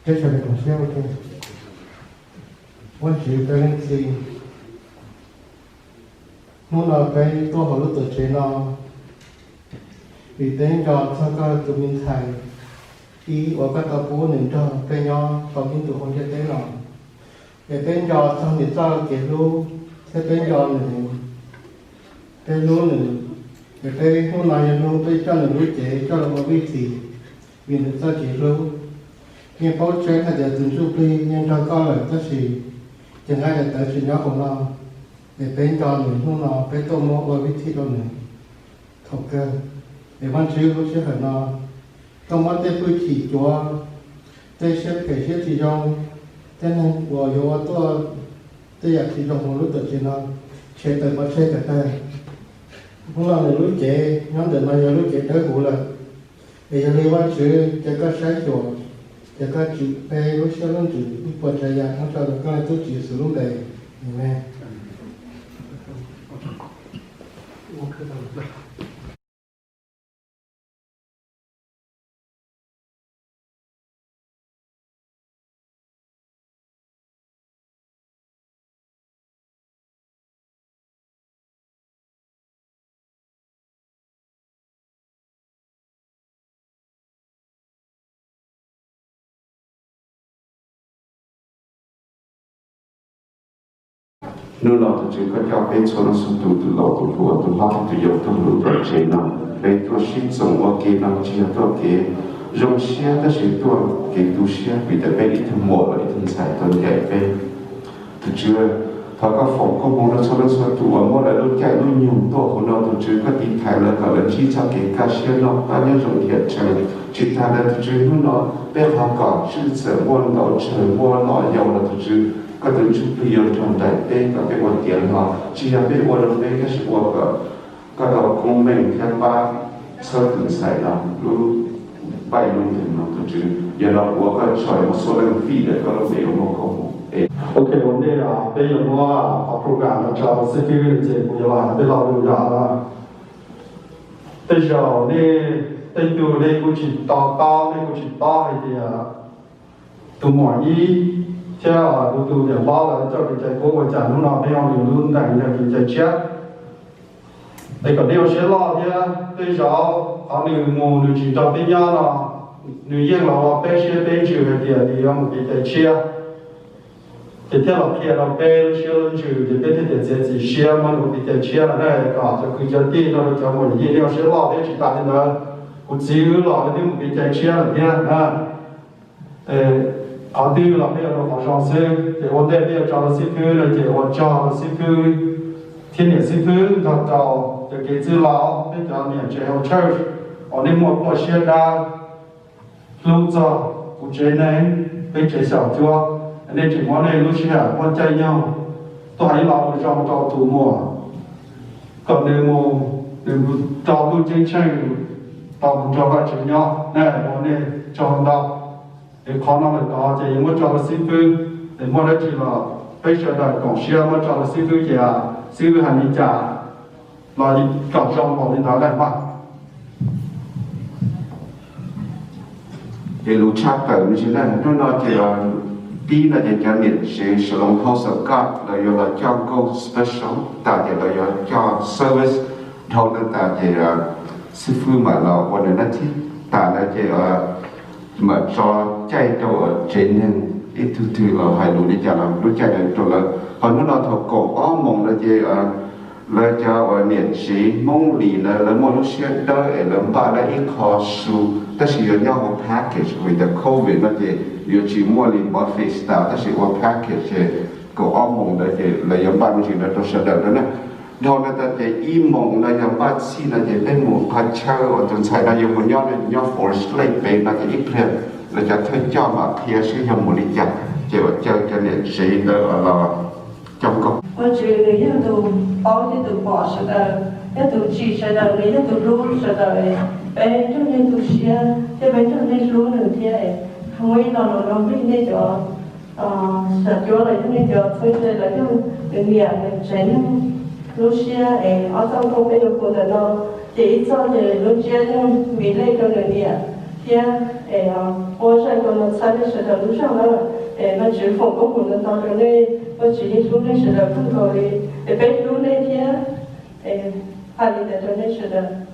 Peb sawv daws koom siab ua ke. Vajtswv peb leej txiv, hnub no peb tuaj hauv lub tuam tsev no vim peb nco txog koj tus me ntxhais ib uas koj tau pub nws nrog peb nyob tau ib ntus hauv ntiaj teb no. Es peb nco txog nws txoj kev hlub thiab peb nco nws, peb hlub nws. Es peb hnub no yog hnub peb coj nws lub cev coj los ua vij thim vim nws txoj kev hlub. Yeej paub tseeb hais tias tus ntsuj plig yeej nrog koj lawm tab sis ces nqa daim tawv tsis nyob hauv no. Es peb nco nws hnub no peb tuaj muab ua vij thim rau nws. Thaum kawg es Vajtswv lub sij hawm no koj muab tej hwj chim cuav, tej siab phem siab tsis zoo, tej neeg uas yuav ua tuaj tej yam tsis zoo hauv lub tuam tsev no, tshem tawm pov tseg tawm tag. Hnub no nws lub cev nyob ntawm no yog lub cev dawb huv lawm. Es yog li Vajtswv ces koj saib xyuas, ces koj tsim peb lub siab lub ntsws ib puas tsav yam nyob rau koj leej tub tsis xwm lub npe. Amees. Hnub no tus Tswv koj coj peb txhua leej txhua tus, tus laus tus hluas, tus hlob thiab tus yau tuaj lub tuam tsev no, peb tuaj sib txoos ua ke no tsis yog tuaj kev zoo siab tab sis tuaj kev tu siab vim tias peb ib tug muam los ib tug ntxhais tuaj ncaim peb. Tus Tswv, thov koj foom koob hmoov rau txhua leej txhua tus uas muaj lawv lub caij lub nyoog tuaj hauv no, tus Tswv koj tiv thaiv lawv kom lawv ntsib txoj kev kaj siab noj qab nyob zoo ntiaj teb. Tsis tas ntawd tus Tswv hnub no peb thov kom tshwj xeem muaj ntau tsawg muaj loj yau los tus Tswv koj tus ntsuj plig yuav nrog nraim peb kom peb ua tiav hlo, tsis yog peb ua rau peb tab sis ua kom koj tau koob meej thiab pab txhawb tus ntxhais no lub npaim lub nthwv no tus Tswv. Yog no ua koj tsaug mus xua leej fij ntawm koj lub npe ua muaj koob hmoov. Ok, ua ntej peb yuav muab qhov program no tso rau xib fwb ces kuv yuav los hais peb lo lus yog tej zaum nej tej tug nej kuj tsis to taub, nej kuj tsis paub hais tias tus muam ib thiab kuv tus niam hlob lawv txoj kev cai qub ua cas hnub no peb ho nws lub ntees yog kev cai tshiab. Es kom nej ua siab loj thiab tej zaum qhov nws mus nws tsis nrog peb nyob no, nws yeej los ua peb siab peb ntsws hais tias nws yuav mus kev cai tshiab. Ces thiaj los qhia rau peb lub siab lub ntsws ces peb thiaj tias txiav txim siab muab nws ua kev cai tshiab lawm na. Kom cov kwv cov tij no rau cov muam yij nej ua siab loj thiab tsis tas li ntawd, kuv txiv wb los wb twb mus kev cai tshiab lawm thiab na. Qhov twg los peb yuav rau qhov zoo xwb, ces ua ntej peb yuav tso rau xib fwb no ces ua tsaug rau xib fwb thiab niam xib fwb nrog rau cov kev txwj laus, peb cov niam tsev hauv church uas nej muaj pluaj siab dawb hlub txog kuv tsev neeg, peb tsev xyaum cuab, nej tseem muab nej lub sij hawm muab caij nyoog tuaj hais ib lo lus zoo rau tus muam kom nws mus, nws tau ntuj ceeb tsheej tau mus nrog Vajtswv nyob na, ua nej tsaug ntau. Es qhov no lawm tod ces yuav muab tso rau xib fwb, es muaj dab tsi los peb sawv daws koom siab muab tso rau xib fwb ces xib fwb hais li cas los kom zoo npaum li ntawd lawm mas. Ces lus tshaj tawm me ntsis na, hnub no ces pib no ces cov niam tsev Shalom House of God lawv yuav los coj nkauj special tas ces lawv yuav coj service dhau ntawd tas ces xib fwb mam los ua nws nab thib tas lawm ces mam tso caij rau tsev neeg ib tug twg los hais lus li cas los lub caij ntawd rau lawv. Ho hnub no thaum kaum ob moos no ces lawv cov uas niam tsev Hmoob Lis ntawd lawv muaj lub siab dawb es lawv npaj lawv ib qho su, tab sis yuav nyob hauv package vim tias covid no ces yuav tsis muaj li buffet style tab sis ua package ces kaum ob moos ntawd ces lawv yuav npaj me ntsis ntawd rau sawv daws na. Dhau ntawd tas ces ib moos no yog npaj txhij no ces peb mus qhov chaw uas tus ntxhais no yuav mus nyob, nyob Forest Lake pem no ces ib pliag lawv cov thawj coj mam qhia seb yog mus li cas, ces ua caw cov niam tsev ntawd los coj nkauj. Vajtswv nws yog tus paub thiab tus pom sawv daws, yog tus tsim sawv daws, nws yog tus hlub sawv daws. Peb nrog nej tu siab thiab peb nrog nej hlub nws thiab. Muaj ib lo lus zoo vim nej cov xyaum cuab los yog nej cov txheeb ze los yog nws niam nws tsev neeg lub siab es ob txoj nkauj peb yuav hu ntawm no, ces ib txoj ces lub ntsiab yeej vim lej rau nws niam, Thiab es ua zaj nkauj no txhawb nej sawv daws lub zog na. Es Vajtswv foom koob hmoov ntau ntau rau nej, Vajtswv yeej hlub nej sawv daws kawg nkaus li. Es peb hlub nej thiab. Es hais li ntawd rau nej sawv daws.